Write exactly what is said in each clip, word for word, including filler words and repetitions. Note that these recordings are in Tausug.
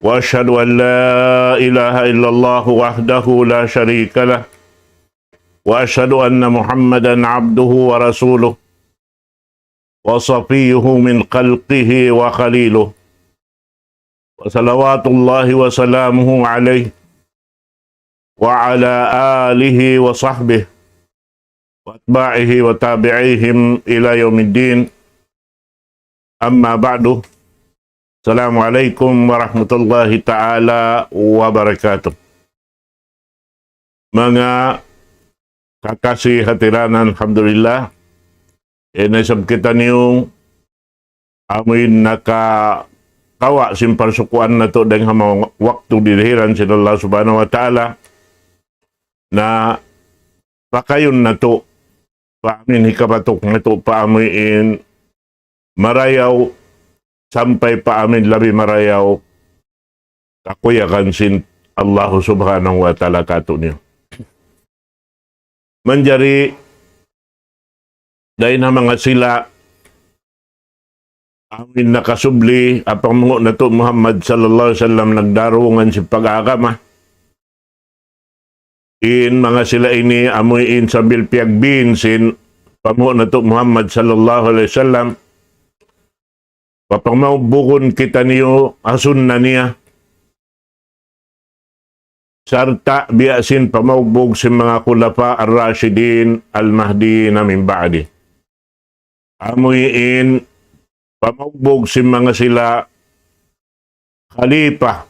وأشهد أن لا إله إلا الله وحده لا شريك له، وأشهد أن محمدا عبده ورسوله، وصفيه من خلقه وخليله، وصلوات الله وسلامه عليه وعلى آله وصحبه وأتباعه وتابعيهم إلى يوم الدين. أما بعد. السلام عليكم ورحمة الله تعالى وبركاته. Manga kakasi ha tiranan, alhamdulillah. Ini isab kitaniyu amuin nakakawa' sin parsukuan natu' dayng ha manga waktu dihilan sin Allah Subhanahu wa Ta'ala, na pakayun natu' pa amuin hikabatuk natu' pa amuin marayaw sampay pa amuin labi marayaw kakuyagan sin Allah Subhanahu wa Ta'ala kātu'niyu. Manjari dayn ha manga sila amuin nakasubli ha panghu' natu' Muhammad sallallahu alayhi wasallam nagdarungan sin pag-agama. In manga sila ini amuin sambil piyagbin sin panghu' natu' Muhammad sallallahu alayhi wasallam, papamaubugun kitaniyu ha sunna niya. Sarta' biya' sin pamaubug sin manga khulafa ar-rashidin al-mahdiyina min ba'di. Amuin pamaubug sin manga sila khalifa.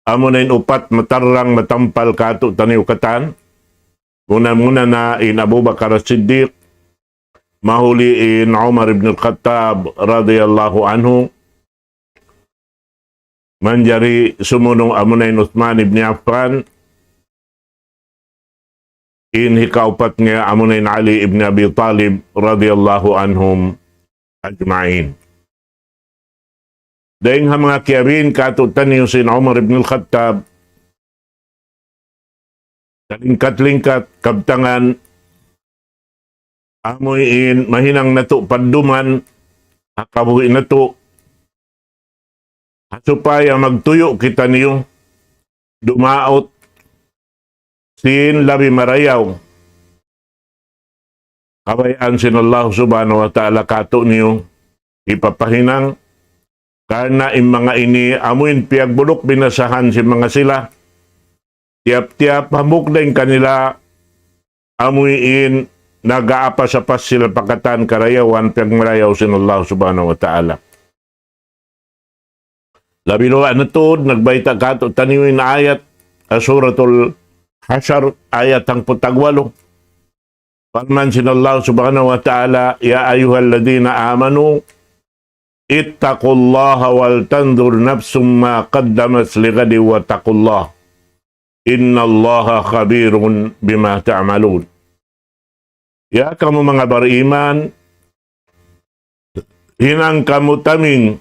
Amuna in upat matarrang matampal kātu'niyu katan. Muna-muna na in Abu Bakar As-Siddiq, mahuli in Umar ibn al-Khattab radiyallahu anhu, manjari sumunung amuna in Uthman ibn Affan, in hikaupat niya amuna in Ali ibn Abi Talib radiyallahu anhum ajma'in. Dayng ha manga kiyabin kātu'niyu sin Umar ibn al-Khattab, kalingkat-lingkat, kabtangan, amuin mahinang natu' padduman ha kabuhi' natu', ha supaya magtuyu' kitaniyu dumaut sin labi marayaw. Kabayaan sin Allah Subhanahu wa Ta'ala kātu'niyu hipapahinang, karna' in manga ini amuin piyagbuluk binasahan sin manga sila. Tiyap-tiyap hambuuk dayn kanila amuin nag-aapas-apas sila pa katan karayawan piyagmarayaw sin Allah Subhanahu wa Ta'ala. Labi duwa na tuud, nagbayta' kātu'niyu in ayat, ah, Suratul Hashr, ayat hangpu' tagwalu. Parman sin Allah Subhanahu wa Ta'ala, يا أيها الذين آمنوا اتقوا الله ولتنظر نفس ما قدمت لغد واتقوا الله إن الله خبير بما تعملون. Ya kamu manga bariman, hinang kamu taming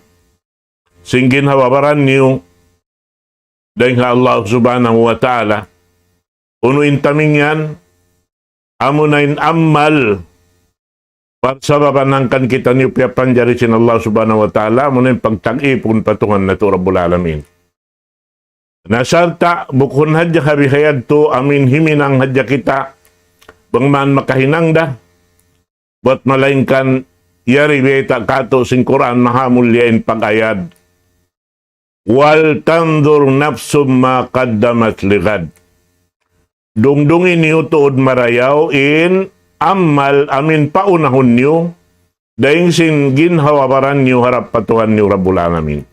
sin ginhawa-baran niyu dayn ha Allah Subhanahu wa Ta'ala. Unu in taming yan, amuna in amal, parsababan hangkan kitaniyu piyapanjari sin Allah Subhanahu wa Ta'ala, amuna in pagtag-ipun pa Tuhan natu' Rabbul Alamin. Na sarta' bukun hadja ha biha yadtu amuin himinang hadja kita bang man makahinang da, bat malaingkan yari bayta' kātu' sin Qur'an mahamulliya in pag-ayad. ولتنظر نفس ما قدمت لغد. Dungdungi niyu tuud marayaw in amal amuin paunahun niyu dayn sin ginhawa-baran niyu harap pa Tuhan niyu Rabbul Alamin.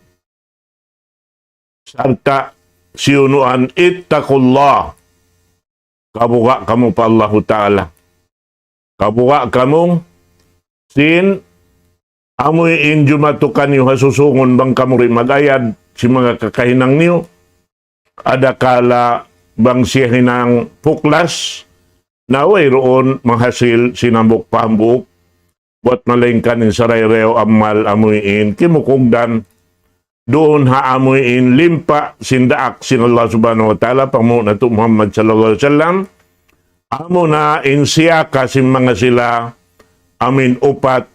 Sarta' siyunuan, اتقوا الله. Kabuga' kamu pa Allahu Ta'ala. Kabuga' kamu sin amuin jumatu kaniyu ha susungun bang kamu di' mag-ayad sin manga kakahinang niyu. Adakala bang siya hinang puklas, na wayruun manghasil sin hambuuk pa hambuuk, bat malaingkan in sarayaw-rayaw amal amuin kimukugdan duun ha amuin limpa' sin daak sin Allah Subhanahu wa Ta'ala, panghu' natu' Muhammad sallallahu alayhi wasallam, amuna in siyaka sin manga sila amuin upat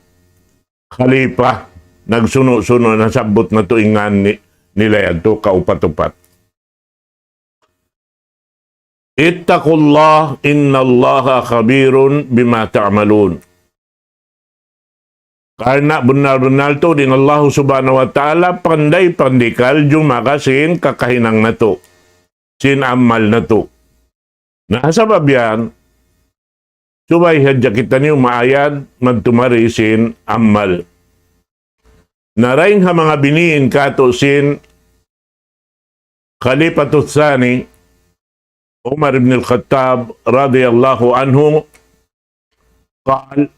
khalifa, nagsunu'-sunu' nasabbut natu' in ngan ni-, nila yadtu kaupat-upat. اتقوا الله إن الله خبير بما تعملون. Karna' bunnal-bunnal tuud in Allah Subhanahu wa Ta'ala panday-pandikal jumaga sin kakahinang natu', sin amal natu'. Na sabab yan, subay hadja kitaniyu maayad magtumari sin amal. Na dayn ha manga biniin katu' sin Khalifatul Thani, Umar ibn al-Khattab radiyallahu anhu, قال: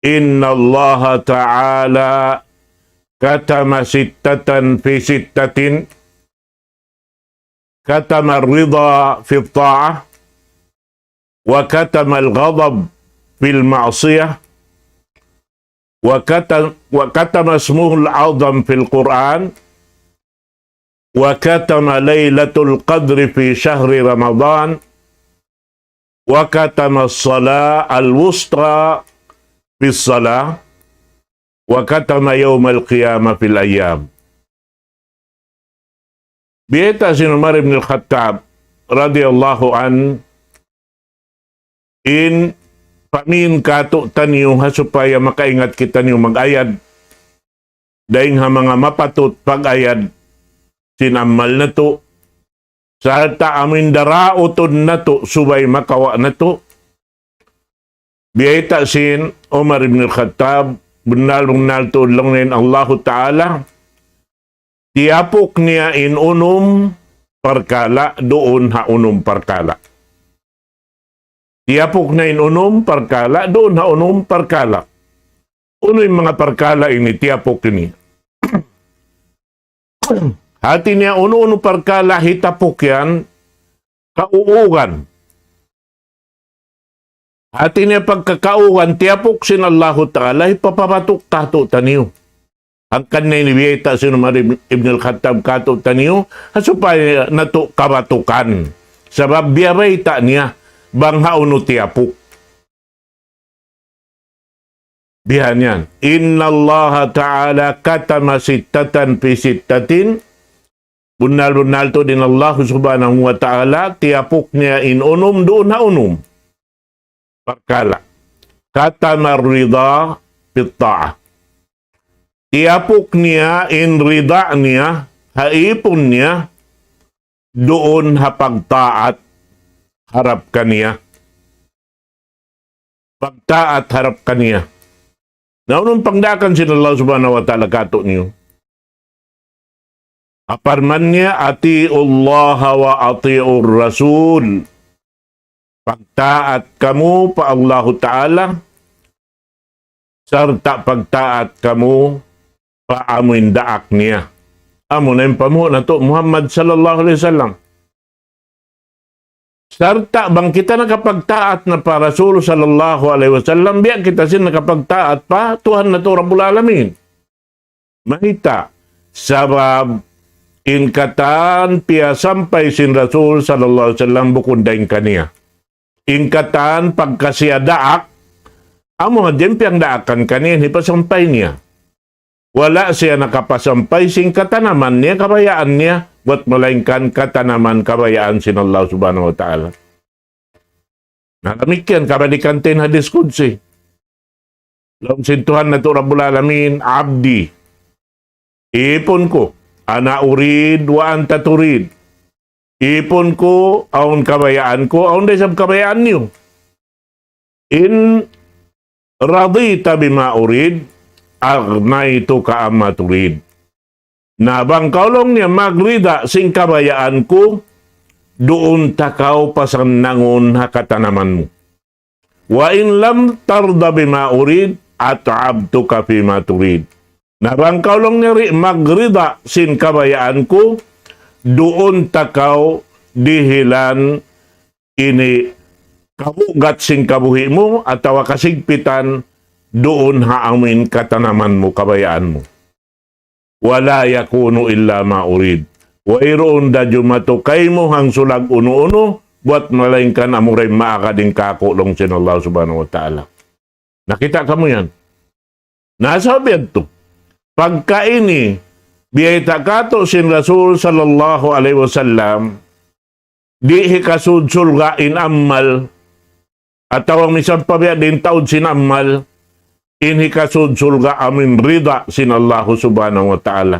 إن الله تعالى كتم ستة في ستة، كتم الرضا في الطاعة، وكتم الغضب في المعصية، وكتم، وكتم اسمه الأعظم في القرآن، وكتم ليلة القدر في شهر رمضان، وكتم الصلاة الوسطى في الصلاة، وكتم يوم القيامة في الأيام. Biyayta' sin Umar ibn al-Khattab radiyallahu anhu, in pamin katu' taniyu ha supaya makaingat kitaniyu mag-ayad dayn ha manga mapatut pag-ayad sin amal natu', sarta' amin darautun natu' subay makawa' natu'. Biyayta' sin Umar ibn al-Khattab, bunnal-bunnal tuud laung niya in Allahu Ta'ala, tiyapuk niya in unum parkala' duun ha unum parkala'. Tiyapuk niya in unum parkala' duun ha unum parkala'. Unu in manga parkala' ini, tiyapuk ini? Hati niya unu-unu parkala' hitapuk yan, kauugan. Hati niya pagkakaugan, tiyapuk sin Allahu Ta'ala, hipapabatuk katu' taniyu. Hangkan na ini biyayta' sin Umar ibn, ibn al-Khattab katu' taniyu, ha supaya natu' kabatukan. Sabab biyabayta' niya, bang hawnu tiyapuk. Bihan yan. إن الله تعالى كتم ستة في ستة. Bunnal-bunnal tuud in Allah Subhanahu wa Ta'ala, tiyapuk niya in unum duun ha unum parkala'. كتم الرضا في الطاعة. Tiyapuk niya in rida niya, ha ipun niya, duun ha pagtaat harap kaniya. Pagtaat harap kaniya. Na unu in pangdaakan sin Allah Subhanahu wa Ta'ala katu' niyu? Parman niya, أطيعوا الله وأطيعوا الرسول. Pagtaat kamu pa Allahu Ta'ala, sarta' pagtaat kamu pa amuin daak niya. Amuna in panghu' natu' Muhammad sallallahu alayhi wasallam. Sarta' bang kita nakapagtaat na pa Rasul sallallahu alayhi wasallam, biya' kita sin nakapagtaat pa Tuhan natu' Rabbul Alamin. Mayta'? Sabab in katan piyasampay sin Rasul sallallahu alayhi wasallam bukun dayn kaniya. In katan pagka siya daak, amu hadja in piyangdaakan kaniya, hipasampay niya. Wala' siya nakapasampay sin katanaman niya, kabayaan niya, buwat malaingkan katanaman kabayaan sin Allah Subhanahu wa Ta'ala. Na damikkiyan kabalikan ta in hadis qudsi. Laung sin Tuhan natu' Rabbul Alamin, عبدي, ipun ku, أنا أريد وأنت تريد. Ipun ku, awn kabayaan ku, awn da isab kabayaan niyu. إن رضيت بما أريد أغنيتك عما تريد. Na bang kaw laung niya magrida sin kabayaan ku, duun ta kaw pasannangun ha katanaman mu. وإن لم ترض بما أريد أتعبتك فيما تريد. Na bang kaw laung niya di' magrida sin kabayaan ku, duun ta kaw dihilan ini kabugat sin kabuhi' mu atawa kasigpitan duun ha amuin katanaman mu, kabayaan mu. ولا يكون إلا ما أريد. Wayruun da jumatu kaymu hangsulag unu-unu, buwat malaingkan amura in maagad in kāku' laung sin Allah Subhanahu wa Ta'ala. Nakita' kamu yan? Na sabab yadtu. Pagka ini, Biyayta' katu' sin Rasul sallallahu alayhi wasallam, di' hikasud surga' in amal, atawa misan pa biya' diin taud sin amal, in hikasud surga' amu in rida sin Allahu subhanahu wa ta'ala.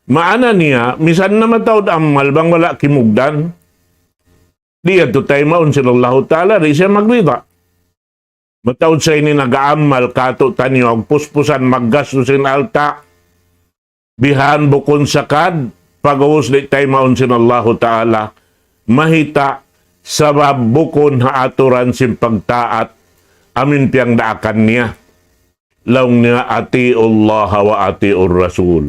Maana niya, misan na mataud amal bang wala' kimugdan, di' yadtu taymaun sin Allahu ta'ala, di' siya magrida. Mataud sa ini nag-aamal katu' taniyu, puspusan maggastu sin alta', bihan bukun sakad, pag'ubus di' taymaun sin Allahu ta'ala, mayta', sabab bukun ha aturan sin pagtaat, amu in piyangdaakan niya. Laung niya, أطيعوا الله وأطيعوا الرسول.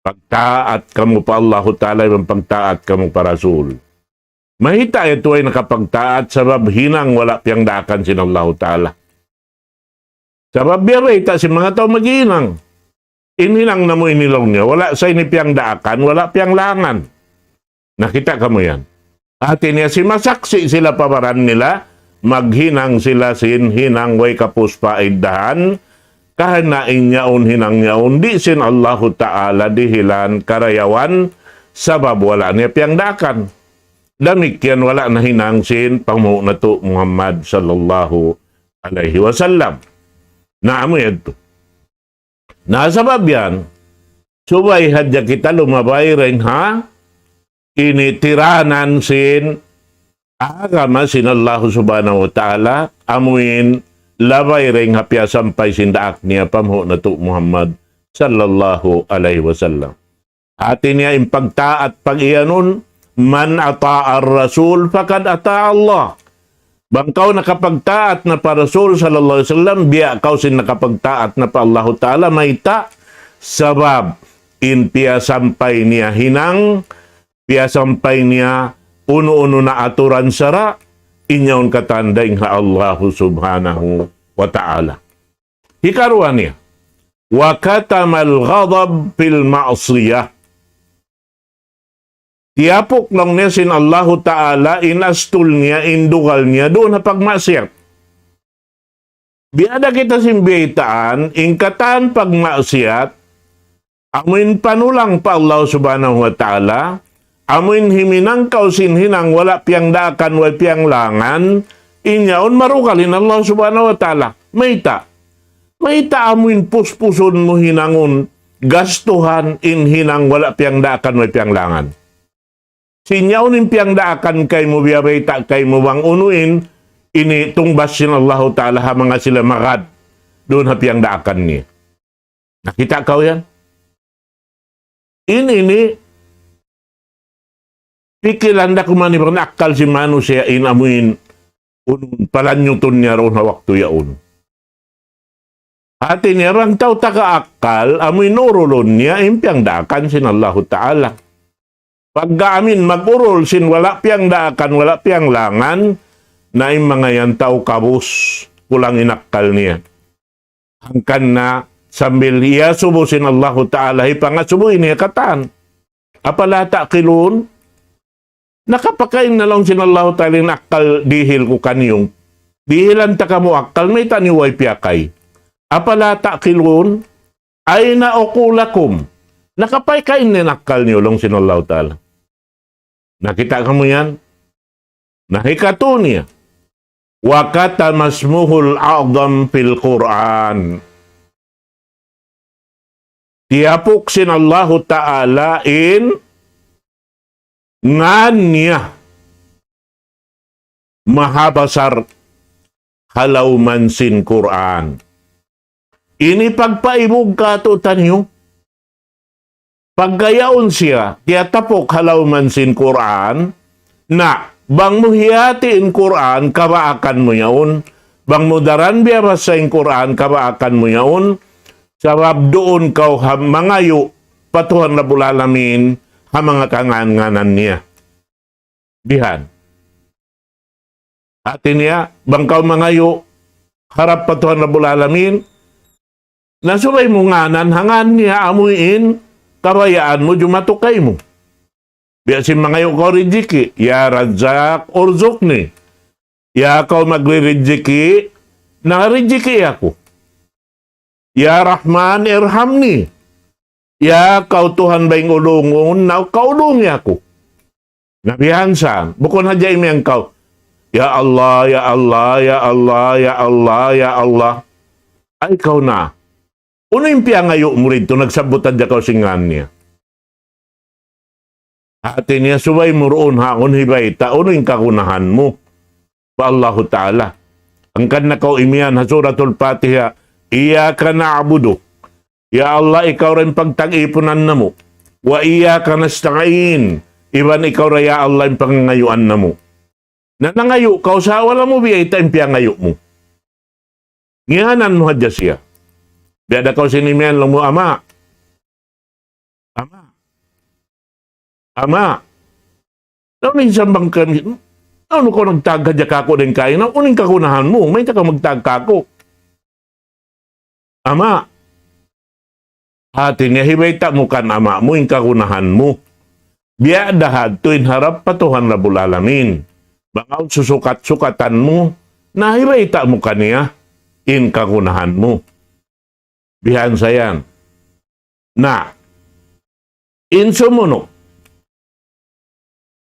Pagtaat kamu pa Allahu ta'ala, iban pagtaat kamu pa Rasul. Mayta' yadtu way nakapagtaat, sabab hinang wala' piyangdaakan sin Allahu ta'ala. Sabab biya' bayta' sin manga tau maghinang. In hinang namu' ini laung niya, wala' sa ini piyangdaakan, wala' piyanglangan. Nakita' kamu yan. Hati niya simasaksi' sila pa baran nila, maghinang sila sin hinang way kapus paidahan, kahina in yaun hinang yaun, di' sin Allahu ta'ala dihilan karayawan, sabab wala' niya piyangdaakan. Damikkiyan wala' nahinang sin panghu' natu' Muhammad sallallahu alayhi wasallam. Na amu yadtu. Na sabab yan, subay hadja kita lumabay dayn ha ini tiranan sin agama sin Allahu subhanahu wa ta'ala, amu in labay dayn ha piyasampay sin daak niya panghu' natu' Muhammad sallallahu alayhi wasallam. Hati niya in pagtaat pag-iyanun, من أطاع الرسول فقد أطاع الله. Bang kaw nakapagtaat na pa Rasul sallallahu alayhi wasallam, biya' kaw sin nakapagtaat na pa Allahu ta'ala, mayta', sabab in piyasampay niya hinang, piyasampay niya unu-unu na aturan sara', in yaun katan dayn ha Allahu subhanahu wa ta'ala. Hikaruwa niya, وكتم الغضب في المعصية. Tiyapuk laung niya sin Allahu ta'ala in astul niya, in dugal niya, duun ha pagmaksiyat. Biya' da kita sin biyaytaan, in katan pagmaksiyat, amu in panulang pa Allah subhanahu wa ta'ala, amu in himinang kaw sin hinang wala' piyangdaakan, way piyanglangan, in yaun marugal in Allah subhanahu wa ta'ala. Mayta'? Mayta' amu in puspusun mu hinangun, gastuhan in hinang wala' piyangdaakan, way piyanglangan. Sin yaun in piyangdaakan kaymu, biya' bayta' kaymu bang unu in, ini tungbas sin Allahu ta'ala ha manga sila magad, duun ha piyangdaakan niya. Nakita' kaw yan? In ini, pikilan da kuman iban akkal sin manusiya' in amuin, unun palanyutun niya duun ha waktu yaun. Hati niya bang tau taga akkal, amuin urulun niya, in piyangdaakan sin Allahu ta'ala. Pagga amuin mag-urul sin wala' piyangdaakan, wala' piyanglangan, na in manga yan tau kabus, kulang in akkal niya. Hangkan na sambil iyasubu sin Allahu ta'ala, hipangasubu ini katan. أفلا تعقلون. Nakapakain na laung sin Allahu ta'ala in akkal dihil ku kaniyu. Dihilan ta kamu akkal, mayta' niyu way piyakay. أفلا تعقلون. أين عقولكم. Nakapakain na in akkal niyu laung sin Allahu ta'ala. Nakita' kamu yan? Na hikatu niya. وكتم اسمه الأعظم في القرآن. Tiyapuk sin Allahu ta'ala in ngan niya maha basar ha lawm sin Qur'an. Ini pagpaibug katu'taniyu. Pagga yaun siya, tiyatapuk ha lawm sin Qur'an, na, bang mu hiyati in Qur'an, kabaakan mu yaun. Bang mu daran biyabasa in Qur'an, kabaakan mu yaun. Sabab duun kaw ha mangayu', pa Tuhan Rabbul Alamin, ha manga kangan-nganan niya. Bihan. Hati niya, bang kaw mangayu', harap pa Tuhan Rabbul Alamin, na subay mu nganan, ha ngan niya amuin, kabayaan mu, jumatu kaymu. Biya' sin mangayu' kaw rijiki', يا رزاق ارزقني. Ya kaw magririjiki', na rijiki' aku. يا رحمن ارحمني. Ya kaw Tuhan, bang ulungun, na kaulungi aku. Na biya' yan sa, bukun hadja imiyan kaw, "Ya Allah, ya Allah, ya Allah, ya Allah, ya Allah." Ay, kaw na. Unu in piyangayu' mu didtu, nagsabbut hadja kaw sin ngan niya. Hati niya subay mu duun haun hibayta', unu in kagunahan mu pa Allahu Ta'ala. Hangkan na kaw imiyan ha Suratul Fatiha, "Iyyaka na'budu." Ya Allah, ikaw da in pagtag-ipunan namu'. "Wa iyyaka nasta'in." Iban ikaw da, ya Allah, in pangangayuan namu'. Na nangayu' kaw sa' wala' mu biyayta' in piyangayu' mu. Ngiyanan mu hadja siya. Biya' da kaw sin imiyan, laung mu, "Ama'. Ama'. Ama'. Unu in sambung kami? Unu kaw nagtag hadja kāku' dayn kaina? Unu in kagunahan mu? Mayta' kaw magtag kāku'?" Ama'. Hati niya hibayta' mu kan ama' mu in kagunahan mu. Biya' da hadtu in harap pa Tuhan Rabbul Alamin. Bang awn susukat-sukatan mu, na hibayta' mu kaniya in kagunahan mu. Biya' yan sa yan. Na, in sumunu',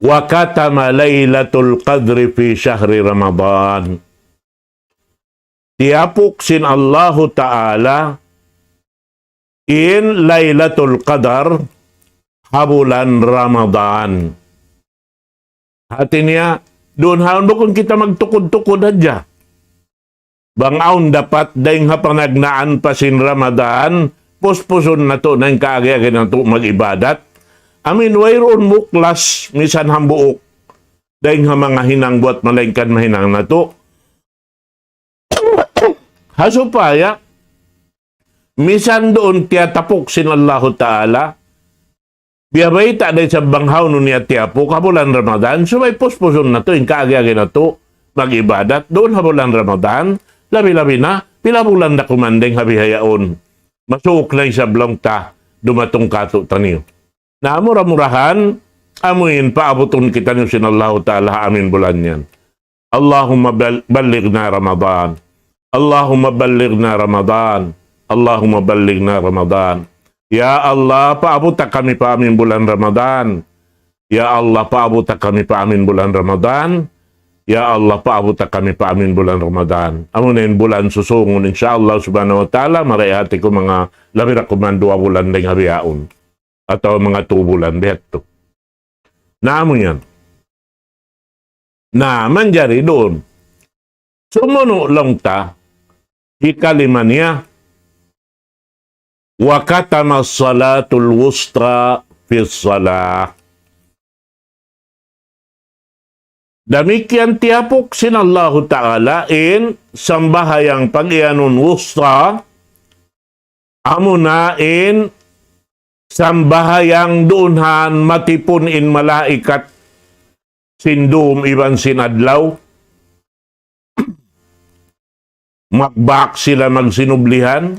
وكتم ليلة القدر في شهر رمضان. Tiyapuk sin Allahu Ta'ala in Laylatul Qadar ha bulan Ramadan. Hati niya, duun haun bukun kita magtukud-tukud hadja. Bang awn dapat dayn ha panagnaan pa sin Ramadan, puspusun natu' na in kaagi-agi natu' mag-ibadat. Amin, wayruun muklas, misan hambuuk dayn ha manga hinang buwat malaingkan mahinang natu'. Ha supaya, misan duun tiyatapuk sin Allahu Ta'ala, biya' bayta' da isab bang hawnu niya tiyapuk ha bulan Ramadan, subay puspusun natu' in kaagi-agi natu' mag-ibadat duun ha bulan Ramadan, labi-labi na, pila bulan da kuman dayn ha bihaun. Masuuk na isab laung ta, dumatung kātu'niyu. Na mura-murahan, amuin paabutun kitaniyu sin Allahu Ta'ala ha amuin bulan yan. اللهم بل-، بلغنا رمضان. اللهم بلغنا رمضان. اللهم بلغنا رمضان. Ya Allah, paabuta kami pa amuin bulan Ramadan. Ya Allah, paabuta kami pa amuin bulan Ramadan. Ya Allah, paabuta kami pa amuin bulan Ramadan. Amuin bulan susungun, insya Allah subhanahu wa ta'ala, marayaat ku manga labi ra kuman duwa bulan dayn ha bihaun. Atawa manga tu bulan, biya' hādtu. Na amu yan. Na, manjari duun. Sumunu' laung ta, hikalima niya, وكتم الصلاة الوسطى في الصلاة. Damikkiyan tiyapuk sin Allahu Ta'ala in sambahayang pag-iyanun wusta, amuna in sambahayang duun han matipun in malaikat sin dum iban sin adlaw. Magbak sila magsinublihan.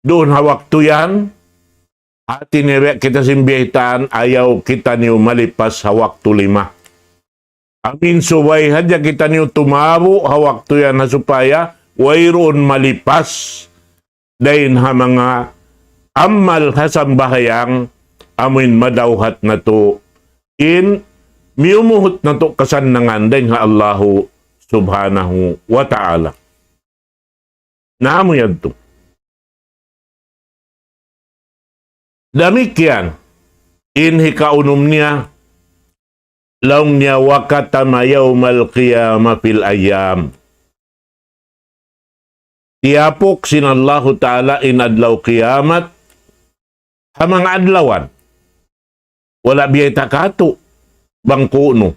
Duun ha waktu yan, hati niya biya' kita sin biyaytaan, ayaw kitaniyu malipas ha waktu lima. Amin subay hadja kitaniyu tumabu' ha waktu yan ha supaya wayruun malipas dayn ha manga amal ha sambahayang amuin madawhat natu' in miyumuhut natu' kasannangan dayn ha Allahu subhanahu wa ta'ala. Na amu yadtu. Damikkiyan, in hikaunum niya, laung niya, وكتم يوم القيامة في الأيام. Tiyapuk sin Allahu Ta'ala in adlaw kiyamat ha manga adlawan. Wala' biyayta' katu' bang ku'nu.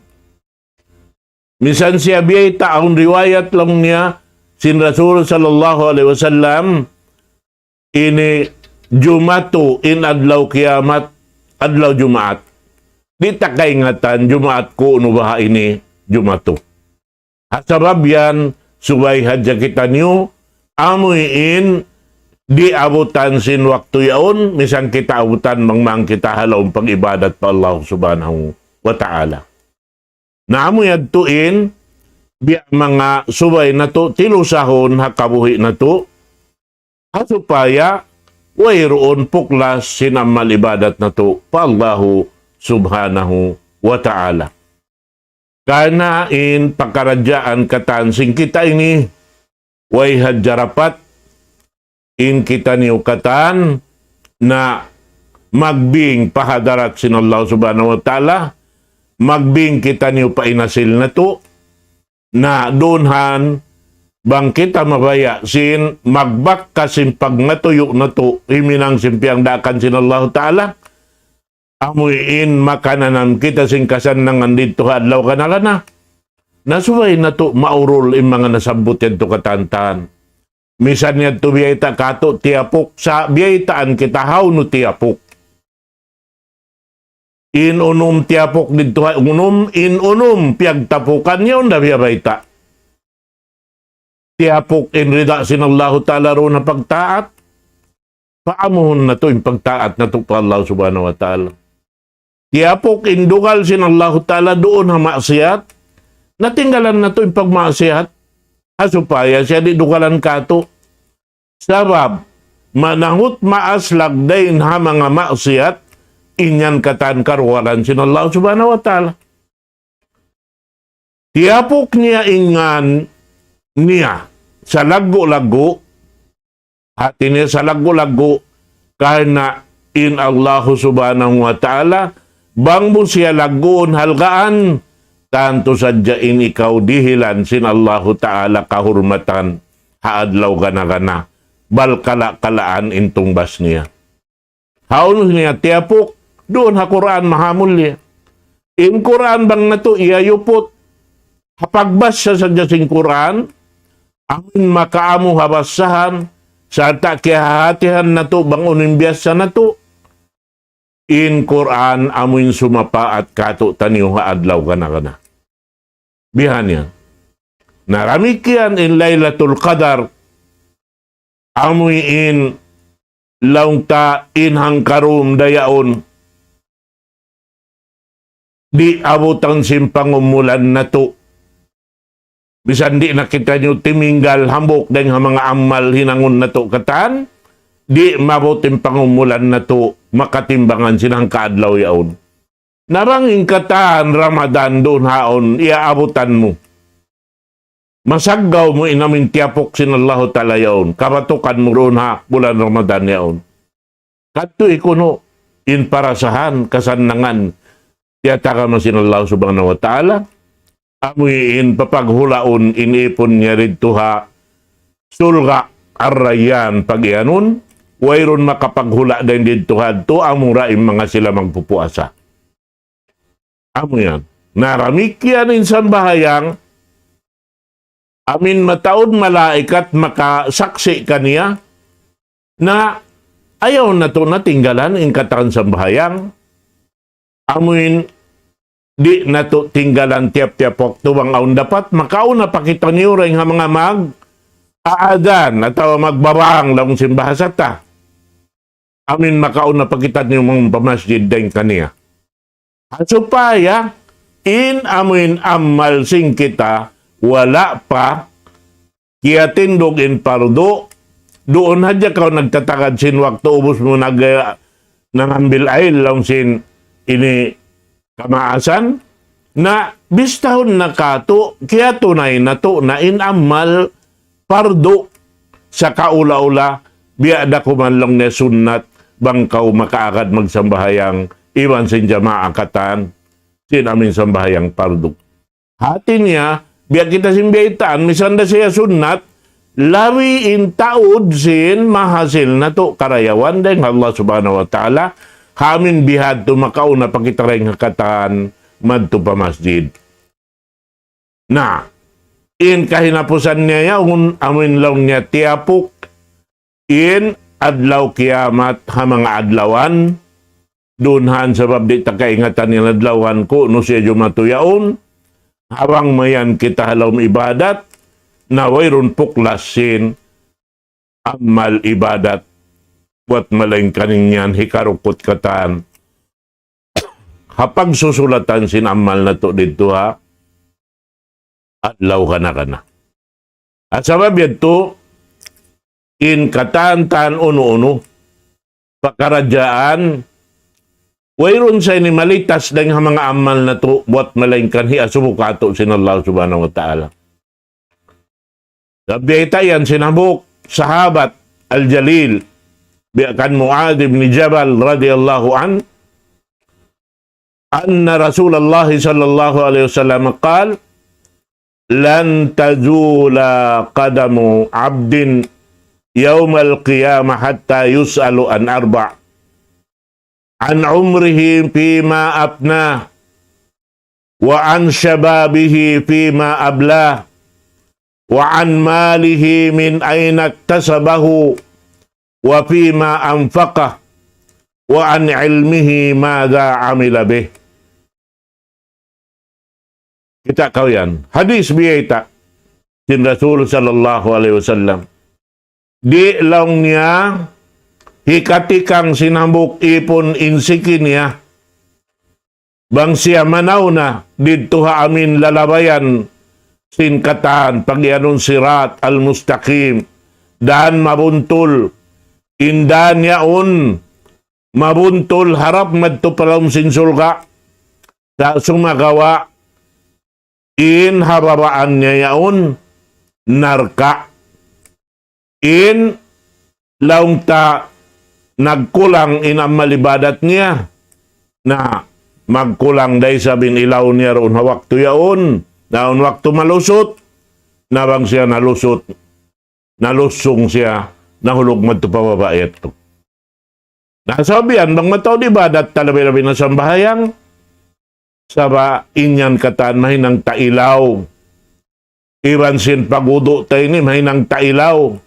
Misan siya biyayta' awn riwayat laung niya sin Rasul sallallahu alayhi wasallam, ini jumatu in adlaw kiyamat, adlaw Jumaat. Di' ta kaingatan Jumaat ku'nu baha' ini jumatu. Ha sabab yan, subay hadja kitaniyu, amuin di' abutan sin waktu yaun, misan kita abutan bang man kita ha lawm pag-ibadat pa Allah subhanahu wa ta'ala. Na amu yadtu in, biya' manga subay natu' tilusahun ha kabuhi' natu', ha supaya wayruun puklas sin amal ibadat natu' pa Allahu Subhanahu wa Ta'ala. Karna' in pakaradjaan katan sin kita ini, way hadja dapat in kitaniyu katan na magbing pa hadarat sin Allah Subhanahu wa Ta'ala, magbing kitaniyu pa in asil natu', na duun han bang kita mabaya' sin magbakka sin pagmatuyu' natu', himinang sin piyangdaakan sin Allah Ta'ala, amu in makananam kita sin kasannangan didtu ha adlaw kana-kana. Na subay natu' maurul in manga nasabbut yadtu katan-katan. Misan yadtu biyayta' katu' tiyapuk, sa' biyaytaan kita hawnu tiyapuk. In unum tiyapuk didtu ha unum, in unum piyagtapukan niya, unda biya' bayta'. Tiyapuk in rida sin Allahu Ta'ala duun ha pagtaat. Paamuhun natu' in pagtaat natu' pa Allah Subhanahu wa Ta'ala. Tiyapuk in dugal sin Allahu Ta'ala duun ha maksiyat. Na tinggalan natu' in pagmaksiyat. Ha supaya siya di' dugalan katu'. Sabab, manahut maas lagdain ha manga maksiyat, in yan katan karugalan sin Allah Subhanahu wa Ta'ala. Tiyapuk niya in ngan niya salaggu'-laggu', hati niya salaggu'-laggu', karna' in Allahu Subhanahu wa Ta'ala, bang mu siya lagguun halgaan, tantu sadja in ikaw dihilan sin Allahu Ta'ala kahurmatan ha adlaw gana-gana, bal kala-kalaan in tungbas niya. Hawnu niya tiyapuk, duun ha Qur'an mahamulliya. In Qur'an bang natu' iyayuput, ha pagbassa sadja sin Qur'an, amun makaamu ha bassahan, sarta' kiyahatihan natu' bang unu in biyassa natu', in Qur'an amun sumapaat katu'taniyu ha adlaw gana-gana. Bihan yan. Na damikkiyan in Laylatul Qadar, amu in laung ta in hangkarum da yaun. Di' abutan sin pangumulan natu'. Misan di' na kitaniyu timinggal hambuuk dayn ha manga amal hinangun natu' katan, di' maabut in pangumulan natu' makatimbangan sin hangka adlaw yaun. Na bang in katan Ramadan duun haun, iyaabutan mu. Masaggaw mu in amu in tiyapuk sin Allahu Ta'ala yaun. Kabatukan mu duun ha bulan Ramadan yaun. Kadtu kunu' in parasahan, kasannangan, tiyatagama sin Allah Subhanahu wa Ta'ala, amu in papaghulaun in ipun niya didtu ha surga' Ar-Rayyan pagiyanun, wayruun makapaghula' dayn didtu hadtu, amura in manga sila magpupuasa. Amu yan. Na damikkiyan in sambahayang, amu in mataud malaikat makasaksi' kaniya, na ayaw natu' na tinggalan in katan sambahayang, amu in di' natu' tinggalan tiyap-tiyap waktu bang awn dapat, makauna pa kitaniyu dayn ha manga mag-aadhan atawa magbabang laung sin bahasa ta. Amu in makauna pa kitaniyu mangpamasjid dayn kaniya. Ha supaya in amu in amal sin kita wala' pa kiyatindug in pardu, duun hadja kaw nagtatagad sin waktu ubus mu nag-, nangambil ail laung sin ini kamaasan, na bistahun na katu', kiyatunay natu' na in amal pardu sa kaula-ula, biya' da kuman laung niya sunnat, bang kaw makaagad magsambahayang, iban sin jamaa katan, sin amu in sambahayang pardu. Hati niya, biya' kita sin biyaytaan, misan da siya sunnat, labi in taud sin mahasil natu' karayawan dayn ha Allah Subhanahu wa Ta'ala, amu in bihadtu makauna pa kita dayn ha katan madtu pa masjid. Na, in kahinapusan niya yaun, amu in laung niya tiyapuk, in adlaw kiyamat ha manga adlawan, duun han sabab di' ta kaingatan in adlawan kunu' siya jumatu yaun, ha bang mayan kita ha lawm ibadat, na wayruun puklas sin amal ibadat, buwat malaingkan in yan hikarukut katan ha pagsusulatan sin amal natu' didtu ha adlaw kana-kana. At sabab yadtu, in katan-katan unu-unu, pakaradjaan, wayruun sa ini malitas dayn ha manga amal natu', buwat malaingkan hiasubu katu' sin Allah Subhanahu wa Ta'ala. Sabab biyayta' yan sin hambuuk sahabat al-jalil, biya' kan Muadh ibn Jabal radiyallahu anhu, أن رسول الله صلى الله عليه وسلم قال: لن تزول قدم عبد يوم القيامة حتى يسأل عن أربع: عن عمره فيما أفناه، وعن شبابه فيما أبلاه، وعن ماله من أين اكتسبه، وفيما أنفقه، وعن علمه ماذا عمل به. Kita' kaw yan. Hadis biyayta' sin Rasul sallallahu alayhi wasallam. Di' laung niya hikatikang sin hambuuk īpun in siki niya. Bang siya manaw na didtu ha amin lalabayan sin katan pagiyanun Sirat al-Mustaqim, dan mabuntul, in dan yaun mabuntul harap madtu pa lawm sin surga', sa' sumagawa' in ha babaan niya yaun narka'. In laung ta nagkulang in amal ibadat niya, na magkulang da isab in ilaw niya duun ha waktu yaun, na awn waktu malusut, na bang siya nalusut, nalusung siya, nahulug madtu pa baba' yadtu. Na sabab yan, bang mataud ibadat ta labi-labi na sambahayang, sabab in yan katan mahinang ta ilaw. Iban sin pagwudu' ta ini mahinang ta ilaw.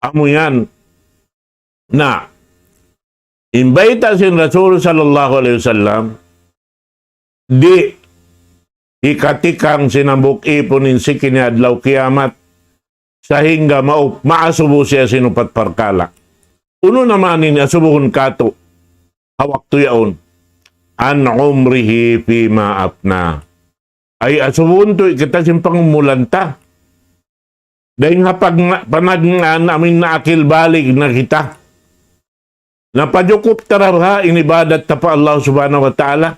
Amu yan. Na, in bayta' sin Rasul sallallahu alayhi wasallam, di' hikatikang sin hambuuk īpun in siki niya adlaw kiyamat, sahingga mau-, maasubu siya sin upat parkala'. Unu na man in asubuhun katu' ha waktu yaun? عن عمره فيما أفناه. Ay asubuhun tuud kita sin pangumulan ta. Dayn ha pag-, panagnaan amin naakil balig na kita. Napajukup ta ra ba in ibadat ta pa Allah Subhanahu wa Ta'ala?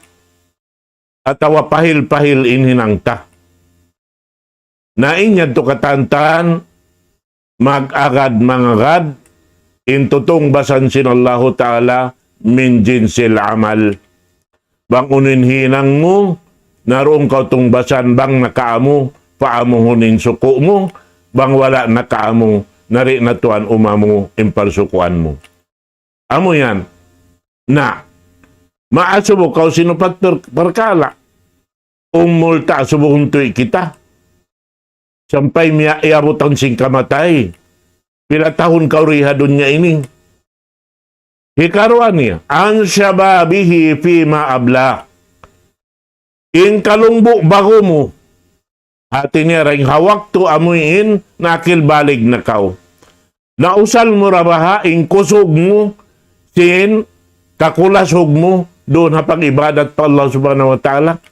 Atawa pahil-pahil in hinang ta? Na in yadtu katan-katan, mag-agad mangagad, in tutungbasan sin Allahu Ta'ala, من جنس العمل. Bang unu in hinang mu, na duun kaw tungbasan bang nakaamu, paamuhun in suku' mu, bang wala' nakaamu, na di' na tuwan umamu in parsukuan mu. Amu yan. Na, maasubu kaw sin upat per-, parkala'. Umul ta asubuhun tuud kita. Sampay miya-, iyabutan sin kamatay. Pila tahun kaw di ha dunya ini. Hikaruwa niya, عن شبابه فيما أبلاه. In kalungbu' bagu mu, hati niya dayn ha waktu amuin naakil balig na kaw. Nausal mu ra baha' in kusug mu, sin kakulasug mu, duun ha pag-ibadat pa Allah Subhanahu wa Ta'ala.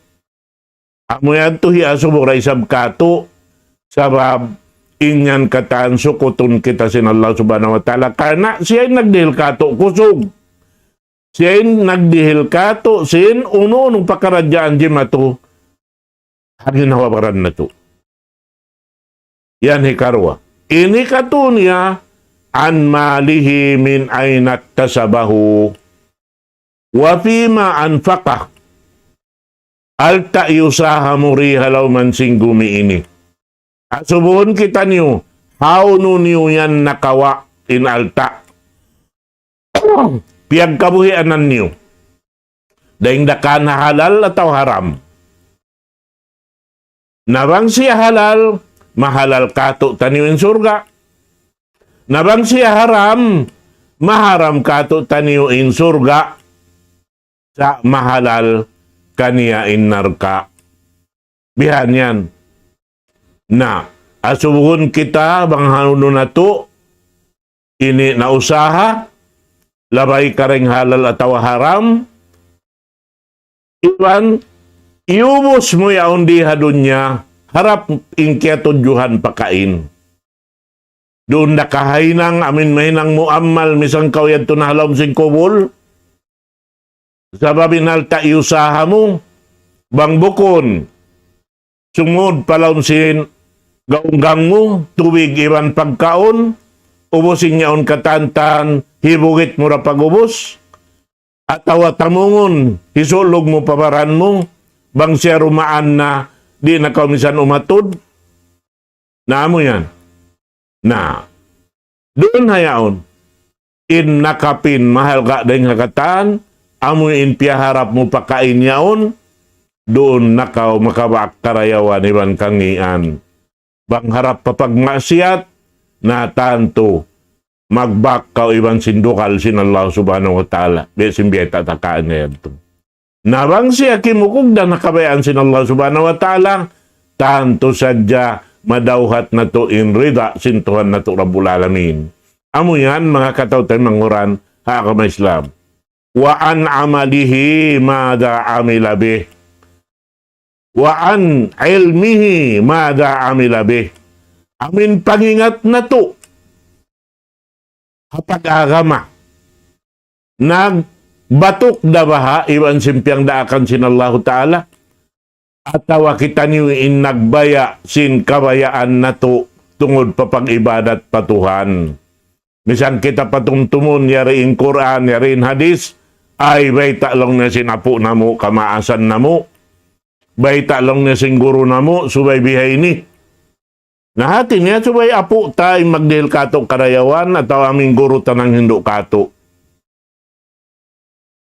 Amu yadtu hiasubu da isab katu', sabab in yan katan sukutun kita sin Allah Subhanahu wa Ta'ala. Karna' siya in nagdihil katu' kusug. Siya in nagdihil katu' sin unu-unu pakaradjaan jimatu ha ginhawa-baran natu'. Yan hikaruwa. In hikatu niya, عن ماله من أين اكتسبه وفيما أنفقه. Alta' iyusaha mu di ha lawm sin gumi ini. Asubuhun kitaniyu, hawnu niyu yan nakawa' in alta'. Piyagkabuhianan niyu. Dayn da kan ha halal atawa haram. Na bang siya halal, mahalal katu'taniyu in surga'. Na bang siya haram, maharam katu'taniyu in surga'. Sa' mahalal kaniya in narka'. Bihan yan. Na, asubuhun kita bang hawnu natu' ini nausaha, labay karna' halal atawa haram, iban iyubus mu yaun di ha dunya, harap in kiyatudjuhan pakain. Duun da kaw hinang, amin mahinang mu amal, misan kaw yadtu na ha lawm sin kubul. Sabab in alta' iyusaha mu, bang bukun sumud pa lawm sin gaunggang mu, tubig iban pagkaun, ubus in yaun katan-katan, hibugit mu da pag-ubus, atawa tamungun, hisulug mu pa baran mu, bang siya dumaan na, di' na kaw misan umatud. Na amu yan. Na, duun ha yaun. In nakapin mahalga' dayn ha katan, amu in piyaharap mu pakain yaun, duun na kaw makabaak karayawan iban kangīan. Bang harap pa pagmaksiyat, na tantu magbak kaw iban sin dugal sin Allah Subhanahu wa Ta'ala. Biya' sin biyayta' ta kaina yadtu. Na bang siya kimukugdan ha kabayaan sin Allah Subhanahu wa Ta'ala, tantu sadja madawhat natu' in rida sin Tuhan natu' Rabbul Alamin. Amu yan, manga kataw-taymanghuran ha agama Islam. وعن عمله ماذا عمل به. وعن علمه ماذا عمل به. Amin pangingat natu' ha pag-agama. Nagbatuk da baha' iban sin piyangdaakan sin Allahu Ta'ala? Atawa kitaniyu in nagbaya' sin kabayaan natu' tungud pa pag-ibadat pa Tuhan? Misan kita patumtumun, yari in Qur'an, yari in hadith, ay bayta' laung niya sin apu' namu', kamaasan namu'. Bayta' laung niya sin guru namu', subay bihaini. Na hati niya subay apu' ta in magdihil kātu' karayawan atawa amu in guru ta nanghindu' kātu'.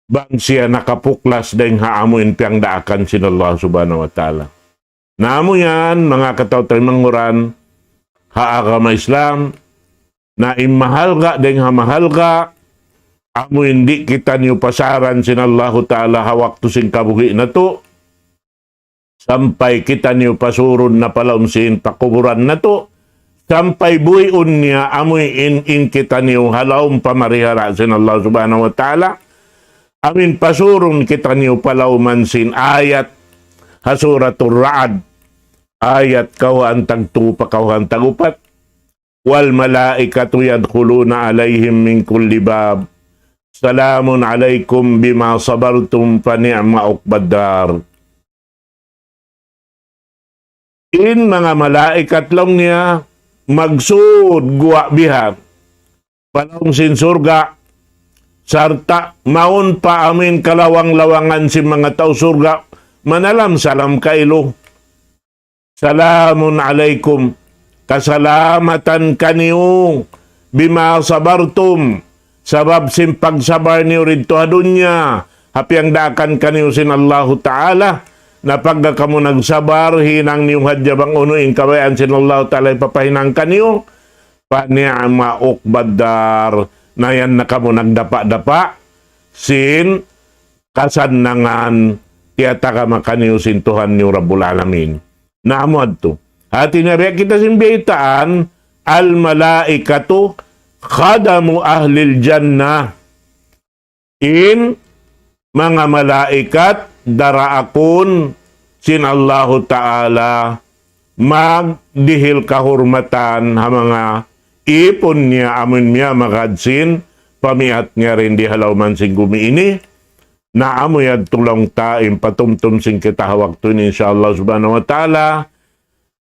Bang siya nakapuklas dayn ha amu in piyangdaakan sin Allah Subhanahu wa Ta'ala. Na amu yan, manga kataw-taymanghuran ha agama Islam, na in mahalga' dayn ha mahalga', amu in di' kitaniyu pasaran sin Allahu Ta'ala ha waktu sin kabuhi' natu', sampay kitaniyu pasurun na pa lawm sin pakuburan natu', sampay buhiun niya amu in, in kitaniyu ha lawm pamarihala sin Allah Subhanahu wa Ta'ala, amu in pasurun kitaniyu pa lawman sin ayat ha Suratul Ra'd, ayat kawhaan tagtū pa kawhaan tagupat. والملائكة يدخلون عليهم من كل باب سلام عليكم بما صبرتم فنعم عقبى الدار. In manga malaikat laung niya magsud guwa' bihan pa lawm sin surga', sarta' mawn pa amu in kalawang-lawangan sin manga tau surga', manalam-salam kailu. سلام عليكم. Kasalamatan kaniyu بما صبرتم. Sabab sin pagsabar niyu didtu ha dunya, ha piyangdaakan kaniyu sin Allahu Ta'ala, na pagga kamu nagsabar, hinang niyu hadja bang unu in kabayaan sin Allahu Ta'ala hipapahinang kaniyu, فنعم عقبى الدار. Na yan na kamu nagdapa'-dapa' sin kasannangan tiyatagama kaniyu sin Tuhan niyu Rabbul Alamin. Na amu yadtu. Hati niya biya' kita sin biyaytaan, الملائكة خدم أهل الجنة. In manga malaikat daraakun sin Allahu Ta'ala magdihil kahurmatan ha manga ipun niya amun miyamagad sin pamiat niya dayn di ha lawman sin gumi ini. Na amu yadtu laung ta in patumtum sin kita ha waktu ini, insya Allah subhanahu wa ta'ala.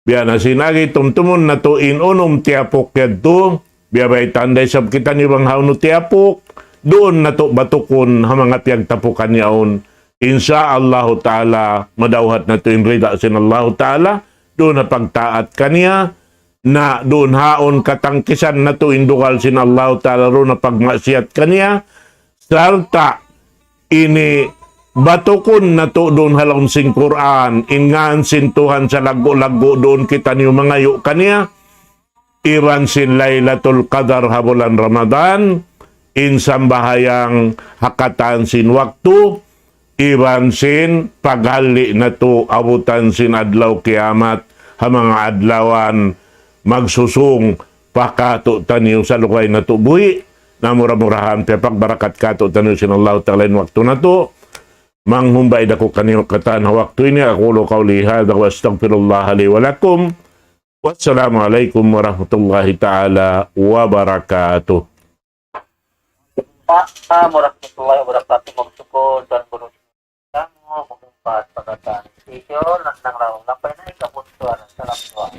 Biya' na sin agi, tumtumun natu' in unum tiyapuk yadtu. Biya' baytaan da isab kitaniyu bang hawnu tiyapuk, duun natu' batukun ha manga piyagtapukan yaun. Insya Allahu ta'ala, madawhat natu' in rida sin Allahu ta'ala, duun ha pagtaat kaniya, na duun haun katangkisan natu' in dugal sin Allahu ta'ala, duun ha pagmaksiyat kaniya, sarta' ini batukun natu' duun ha lawm sin Qur'an, in ngān sin Tuhan salaggu'-laggu' duun kitaniyu mangayu' kaniya, iban sin Laylatul Qadar ha bulan Ramadan, in sambahayang ha katan sin waktu, iban sin paghalli' natu' abutan sin adlaw kiyamat, ha manga adlawan magsusūng pa kātu'niyu salugay natu' buhi', na mura-murahan piyapagbarakat kātu'niyu sin Allahu ta'ala in waktu natu'. Manghumbay da aku kaniyu katan ha waktu ini, أقول قولي هذا وأستغفر الله لي ولكم. Wassalamu alaikum warahmatullahi ta'ala wabarakatuh. Assalamu warahmatullahi wabarakatuh. Magsukul, Tuan Guru. Kamu, magumpat, pagkatan. Iyo, nandang laung. Lampay na ikabuntuan. Salam dua.